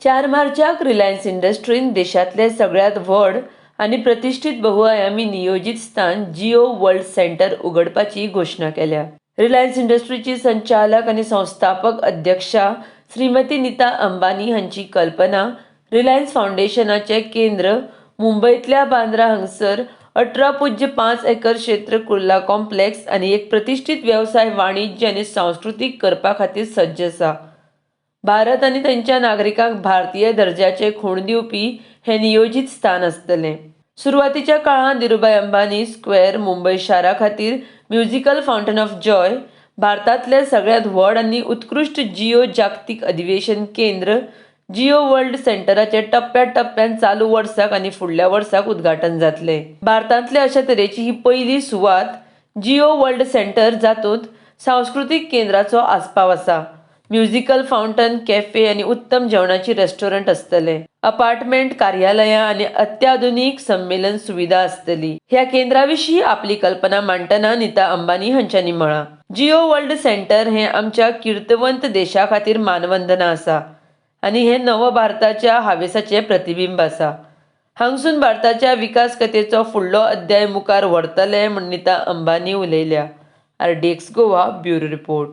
4 मार्चाक रिलायन्स इंडस्ट्रीन देशांतलें सगळ्यांत व्हड आनी प्रतिश्ठीत बहुआयामी नियोजीत स्थान जियो वर्ल्ड सेंटर उगडपाची घोशणा केल्या. रिलायन्स इंडस्ट्रीची संचालक आनी संस्थापक अध्यक्षा श्रीमती नीता अंबानी हांची कल्पना रिलायन्स फावंडेशनाचें केंद्र मुंबयतल्या बांद्रा हांगसर 18.5 एकर क्षेत्र कुर्ला कॉम्प्लेक्स आनी एक प्रतिश्ठीत वेवसाय, वाणिज्य आनी सांस्कृतीक करपा खातीर सज्ज आसा. भारत आनी तांच्या नागरिकांक भारतीय दर्जाचे खूण दिवपी हें नियोजीत स्थान आसतलें. सुरवातीच्या काळांत धीरुभाई अंबानी स्क्वेअर मुंबय शारा खातीर म्युझिकल फावंटन ऑफ जॉय, भारतांतलें सगळ्यांत व्हड आनी उत्कृश्ट जियो जागतीक अधिवेशन केंद्र जियो वर्ल्ड सेंटराचें टप्प्या टप्प्यान चालू वर्साक आनी फुडल्या वर्साक उद्घाटन जातलें. भारतांतले अशा तरेची ही पयली सुवात जियो वर्ल्ड सेंटर, जातूंत सांस्कृतीक केंद्राचो आस्पाव आसा, म्युझिकल फावंटन, कॅफे आनी उत्तम जेवणाची रेस्टॉरंट आसतले. अपार्टमेंट, कार्यालयां आनी अत्याधुनीक संमेलन सुविधा आसतली. ह्या केंद्रा विशीं आपली कल्पना मांडटना नीता अंबानी हांच्यांनी म्हळां, जियो वर्ल्ड सेंटर हें आमच्या कीर्तवंत देशा खातीर मानवंदना आसा आनी हें नव भारताच्या हावेसाचें प्रतिबिंब आसा. हांगसून भारताच्या विकास कथेचो फुडलो अध्याय मुखार व्हरतले म्हूण Nita Ambani उलयल्या. RDX Goa, bureau report.